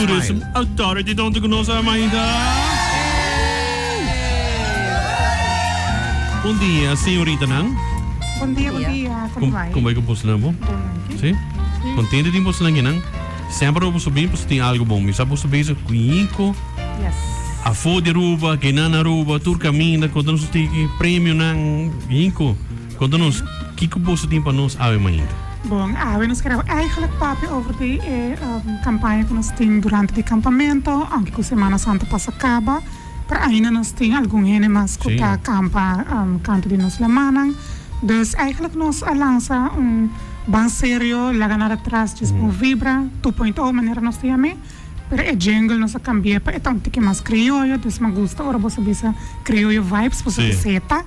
Tourism Authority ta hunto ku nos awe mainta. Bon dia, señoritanan. Bon dia, bon dia. Kon bai? Kon bai ku bosonan bo? Bon, danki. Sí? Kontento tin bosonan kinan? Semper ora boso bin boso tin algo bon. Mi sa boso bezig ku Yinko. Yes. Afó di Aruba, kinan na Aruba, tur kaminda, konta nos un tiki premionan. Yinko. Konta nos, kiko boso tin pa nos awe mainta? Bon, awe nos kere eigenlijk papia over di e kampaña ku nos tin durante di kampamento, aunke ku Semana Santa pasa kaba, pero ainda nos tin algun hende mas ku ta kampa kantu di nos lamannan. Dus eigenlijk nos a lansa un Ban Serio, Laga Nada Tras, Djis Bon Vibra, 2.0 manera nos ta yam'é. Pero e jingle nos a kambi'é pa e ta un tiki mas krioyo, dus mi gusta ora boso bisa krioyo vibes, boso ta seta.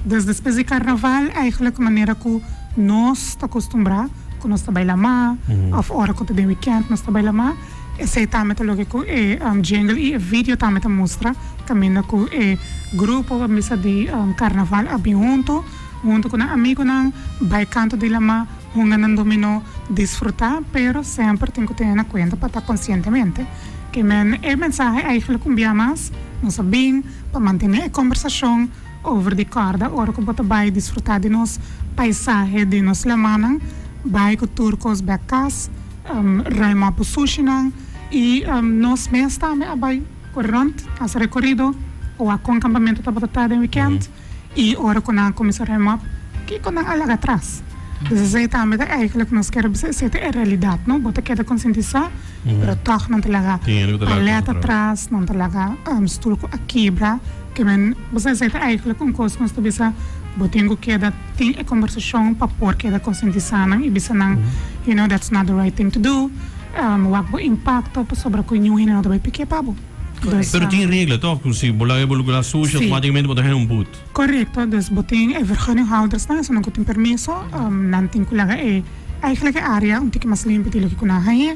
Dus despues di carnaval eigenlijk manera cu nos ta costumbrá cu nos ta bay lamá of ora cu ta den weekend nos ta bay lamá, esey tambe ta loke cu e jingle y e video tambe ta mustra caminda cu e grupo pa misa di carnaval a bin hunto, hunto cu nan amigonan bay canto di lamá, hunga nan dominó, disfrutá, pero semper tin cu tene na cuenta pa ta conscientemente. Ke men e mensahe eigenlijk un bia mas nos a bin pa mantené e combersacion Over di kòrda ora ku bo ta bai disfrutá di nos paisahe di nos lamannan, bai ku tur kos bèk kas, ruim op bo sushinan i nos mes tambe a bai kore rònt, hasi rekorido, wak kon kampamentu tabata ta den wikènt i ora ku nan a kuminsá ruim op, kiko nan a laga atras. Dus esei tambe ta eigentlik nos kere bisa esei ta e realidat, no? Bo ta keda konsientisá, pero tòg nan ta laga palèt atras, nan ta laga stul ku a kibra. Ke men bo sa esei ta eigenlijk un kos ku nos ta bisa bo tin ku keda tin e kombersashon pa por keda konsientisá nan i bisa nan you know that's not the right thing to do wak bo impakto pasobra ku niun hende no ta bai piké pa bo. Dus Pero tin regla tòg ku si bo laga e bo sushi outomátikamente bo ta haña un but. Korekto, dus bo tin e vergunninghouders nan esun ku tin permiso nan tin ku laga e eigenlijk e área un tiki mas limpi di loke ku nan hañ'é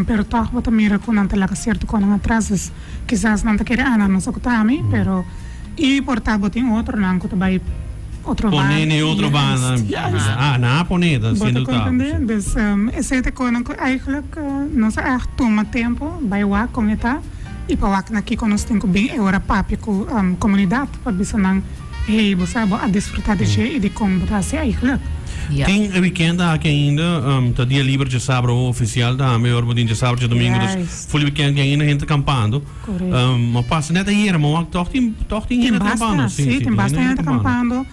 pero tòg bo ta mira ku nan ta laga sierto konan atras dus Kisas nan ta kere ana nos a ku ta ami, pero i por ta bo tin otronan ku ta bai otro banda. Pone n'e otro banda. Juist. Ah, nan a pone, ta Bo ta siendo ta. comprende? Dus esei ta konan ku eigenlijk nos a ègt tuma tempu bai wak kon e ta i pa wak na kiko nos tin ku bin e ora papia ku komunidat pa bisa nan. Hey, bo sa bo a disfruta di dje i di kon bo ta hasi eigenlijk. Ja. Tin e weekend aki ainda, ta dia liber djasabra o oficial tambe, ora bo tin djasabra djadomingo, dus Juist. ful weekend ainda hende ta kampando. Correcto. Ma pasa net ayera, ma wak tòg tin, tòg tin Tin hende basta, kampando. sí, tin basta hende ta kampando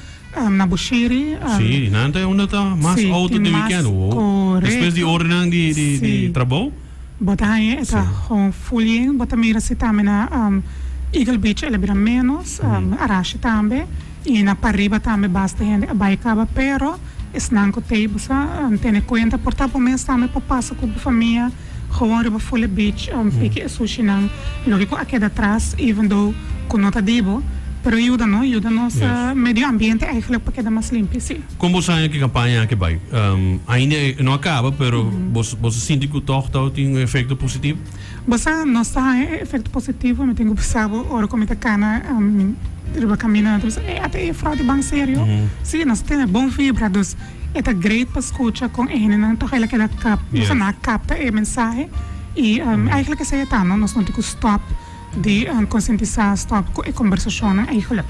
na Bushiri. Sí, nan ta unda ta mas Sí, auto tin den mas, weekend. Wow. Despues di correcto. oranan di, di, di Sí. trabou. Bo ta haña e ta gewoon full yen. Bo ta mira si tambe na Eagle Beach el a bira menos, Arashi tambe y na pariba tambe basta hende a bay caba pero esnan cu tey bo sa tene cuenta por ta bo mes tambe por pasa cu bo famia gewoon riba full e beach piki e sushinan loke cu a keda atras even though cu no ta di bo pero yuda no yuda nos medio ambiente eigenlijk pa keda mas limpi si. Kon bo sa ki kampaña aki bai? Ainda e no a kaba, pero bo bo sa sinti ku tòg ta tin un efekto positivo? Bo sa, nos ta haña e efekto positivo. Mi tin ku bisa bo, ora ku mi ta kana riba kaminda nan ta bisa, ey, ata e frou di Ban Serio. Si, nos ta tene bon vibra. Dus e ta great pa skucha kon e hendenan tòg el a keda kap, bo sa, nan a kapta e mensahe. I eigenlijk esei e ta, no? Nos no tin ku stòp. Di konsientisá stòp ku e kombersashonnan eigenlijk.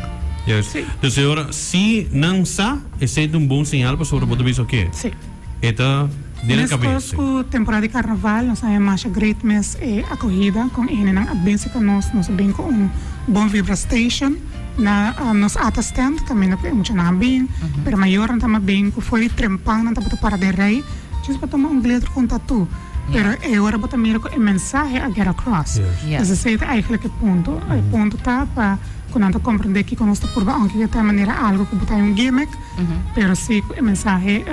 Juist. Sí. Dus e ora si nan sa, esei ta un bon señal pasobra bo ta bisa oke. Sí. E ta den nan kabes. Meskos ku temporada di karnaval nos a haña masha great mes e akohida kon e hendenan a bin serka nos. Nos a bin ku un Bon Vibra Station na nos ata stand kaminda ku e muchanan a bin. Pero mayornan ta bin ku for di trempan nan tabata para den rei djis pa tuma un glitter ku un tatu. Pero e ora bo ta mira ku e mensahe a get across. Dus esei ta eigenlijk e punto. E punto ta pa ku nan ta komprendé kiko nos ta purba aunke ke ta manera algu ku bo ta un gimmick, pero si ku e mensahe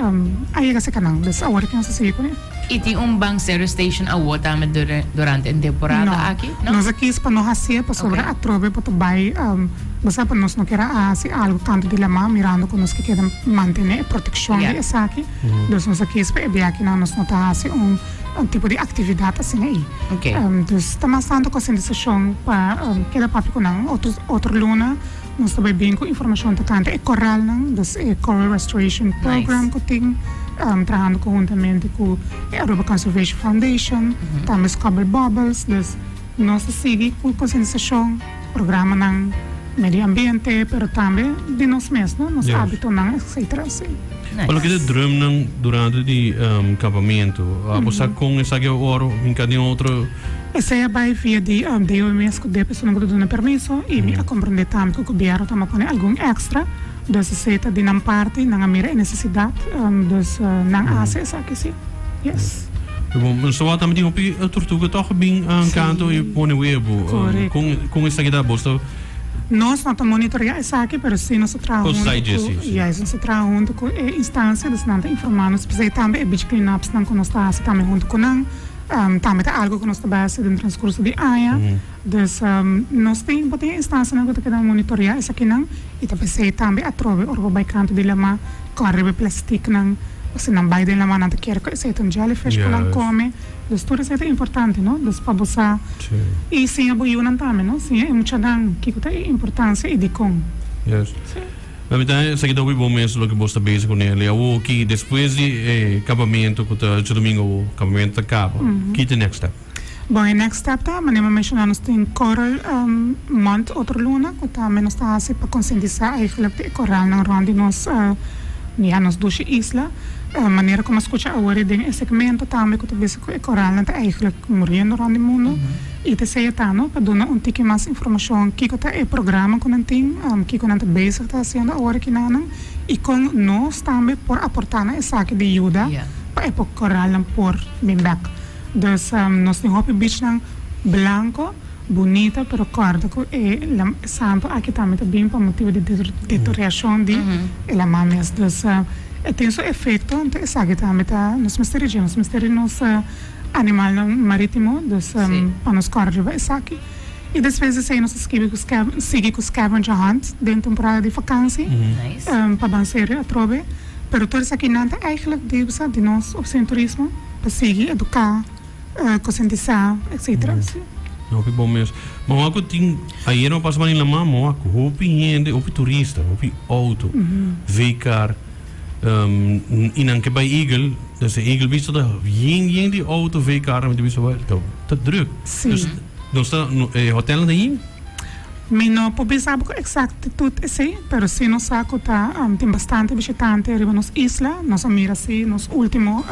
a yega serka nan. Dus awor ke nos ta sigui kuné. I tin un Ban Serio Station awor tambe durante e temporada aki? No. Nos a kis pa no hasié pasobra atrobe bo ta bai, bo sa pa nos no kier a hasi algu kantu di lamá mirando ku nos ke keda mantené e protekshon di esaki. Dus nos a kies pa e biakinan nos no ta hasi un tipo di actividad asina ei. Dus ta mas tanto concientisacion pa keda papia cu nan. Otro otro luna nos ta bai bin cu informacion tocante e coralnan, dus e Coral Restoration Program cu tin. trahando conhuntamente cu e Aruba Conservation Foundation, tambe Scobble Bubbles, dus nos ta sigui cu concientisacion, programanan medio ambiente, pero tambe di nos mes, no, nos habitonan etcetera, si. Pa loke ta drumnan durante di campamento, abo sa con esaki a oro hinca den otro? Esei a bai via di DOMS cu de personan cu ta duna permiso y mi a comprende tambe cu gobierno ta pone algun extra, dus esei ta di nan parti, nan a mira e necesidad, dus nan a haci esaki si. Yes. Bon, nos ta wak tambe tin hopi tortuga toch bin canto y pone webo. Correcto. Con esaki ta? Bos ta. Nos no ta monitorea esaki, pero si nos ta traha hunto cu, juist, nos ta traha hunto cu e instancia, dus nan ta informa nos. P'esei tambe e beach clean-ups nan cu nos ta haci tambe hunto cu nan, tambe ta algo cu nos ta bay haci den transcurso di aña. Dus nos tin, bo tin e instancianan cu ta keda monitorea esakinan y ta p'esei tambe atrobe ora bo bay canto di lama, core riba e plasticnan, o si nan bay den lama nan ta kere cu esei ta un jellyfish cu nan come. Dus tur esei ta importante, no? Dus pa bo sa i siña bo yunan tambe, no? Siña e muchanan kiko ta e importansia i dikon. Yes. Sí. La mitad esaki ta hopi bon mes loke bo sta bezig kuné. Lei awo ki despues di e kampamentu ku ta djadumingu awo, kampamentu ta kaba, ki ta e next step? Bon, e next step ta, manera mi a menshoná nos tin Coral Month otro luna ku tambe nos ta hasi pa konsientisá eigenlijk di e koralnan rònt di nos, ya, nos dushi isla. Manera ku mi a skucha awor den e segmento tambe ku ta bisa ku e koralnan ta eigenlijk muriendo rònt di mundu i ta esei ta no pa duna un tiki mas informashon kiko ta e programa ku nan tin, kiko nan ta bezig ta hasiendo awor aki nanan i kon nos tambe por aportá na esaki di yuda pa e koralnan por bin bèk. Dus nos tin hopi bichnan blanko bunita pero kòrda ku e santo aki tambe ta bin pa motibu di deteriorashon di e laman mes. Dus e tin su efekto, anto esaki tambe ta nos mester di dje, nos mester di nos animalnan maritimo, dus pa nos kòrda riba esaki. I despues di esei nos ta skibi ku sigui ku scavenger hunt den temporada di fakansi pa ban serio atrobe. Pero tur esakinan ta eigenlijk di bisa di nos Ofisina di Turismo pa sigui eduká. Concientisa etc. Si. Hopi bon mes. Ma wak ku tin ayer no pasa mani lama ma wak hopi hende, hopi turista, hopi auto, V-car i nan ke bai Eagle, dus e Eagle Beach ta yen yen di auto, V-car, mi ta bisa wel ta ta druk. Si. Dus nos ta e hotelnan ta yen? Mi no por bisa bo ku exactitud esei, pero si nos sa ku ta tin bastante bishitante riba nos isla, nos a mira si nos ultimo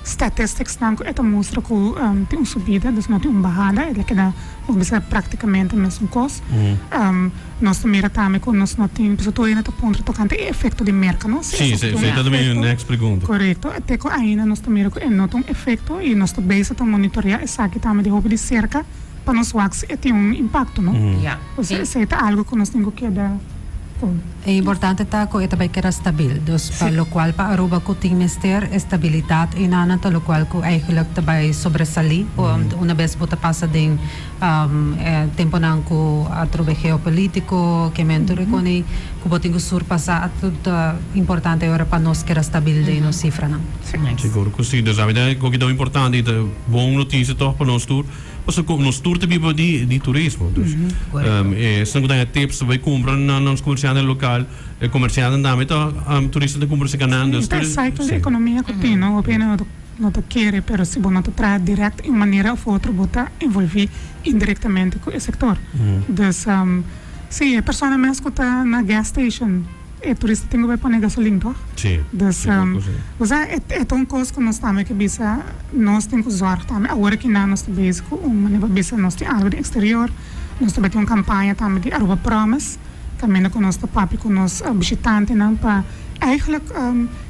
Statisticsnan ku e ta mustra ku tin un subida, dus no tin un bahada, e ta keda bo bisa praktikamente mesun kos. Nos ta mira tambe ku nos no tin, pasobra tur hende ta puntra tokante e efekto di Merka, no? Si esaki ta un efekto. Mi next pregunta. Korekto, te ku ainda nos ta mira ku e no ta un efekto i nos ta bezig ta monitorea esaki tambe di hopi di serka pa nos wak si e tin un impakto, no? Osea esei ta algu ku nos tin ku keda. E importante ta cu e ta bay keda stabil. Dus pa locual pa Aruba cu tin mester e stabilidad eynana ta locual cu eigenlijk ta bay sobresali. Una bes bo ta pasa den e temponan cu atrobe geopolitico, kemen tur e coni cu bo tin cu surpasa ta importante ora pa nos keda stabil den nos cifranan. Sigur cu si. Dus ami ta koki ta importante y ta bon noticia toch pa nos tur. Pasobra ku nos tur ta biba di di turismo. Dus esnan ku ta haña tips ta bai kumpra na nos komersiantenan lokal. E komersiantenan tambe ta turista ta kumpra serka nan. Dus Ta e cycle di ekonomia ku tin, no? Hopi hende no ta no ta kere, pero si bo no ta traha dirèkt un manera òf otro bo ta envolví indirektamente ku e sektor. Dus si e persona mes ku ta na gas station. E turista tin ku bai pone gasolin toch? Sí. Dus, osea, e e ta un kos ku nos tambe ke bisa, nos tin ku zòrg tambe. Awor aki nan nos ta bezig ku un manera pa bisa nos tin algu di eksterior. Nos ta bai tin un kampaña tambe di Aruba Promise, kaminda ku nos ta papia ku nos bishitantenan pa eigenlijk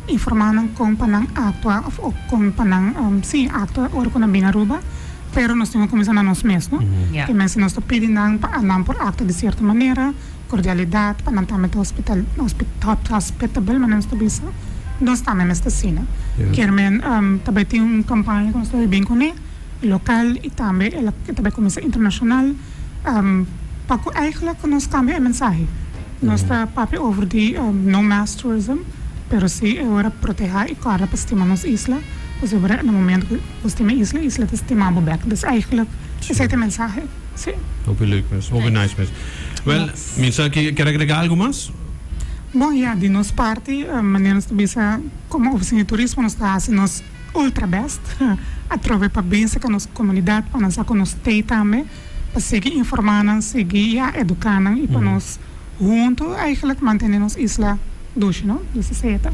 informá nan kon pa nan aktua òf òf kon pa nan, sí, aktua ora ku nan bin Aruba. Pero nos tin ku kuminsá na nos mes, no? Ke men si nos ta pidi nan pa nan por aktua di sierto manera. Cordialidad pa nan tambe ta hospital hospitable manera nos ta bisa nos tambe mester asina kier men ta bay tin un campaña cu nos ta bay bin cune local y tambe e ta bay cuminsa internacional pa cu eigenlijk nos cambia e mensahe nos ta papia over di no mass tourism pero si e ora proteha y corda pa stima nos isla pasobra na momento cu bo stima e isla e isla ta stima bo bek dus eigenlijk esey ta e mensahe. Sí. Hopi leuk mes, hopi nice mes. Wel, mi sa ki kier agrega algo mas? Bon, ja, di nos parti, manera nos ta bisa, como Oficina di Turismo nos ta haci nos ultra best atrobe pa binse cu nos comunidad, pa nan sa cu nos tey tambe, pa sigui informa nan, sigui, ja, educa nan y pa nos hunto eigenlijk mantene nos isla dushi, no? Dus esey ta.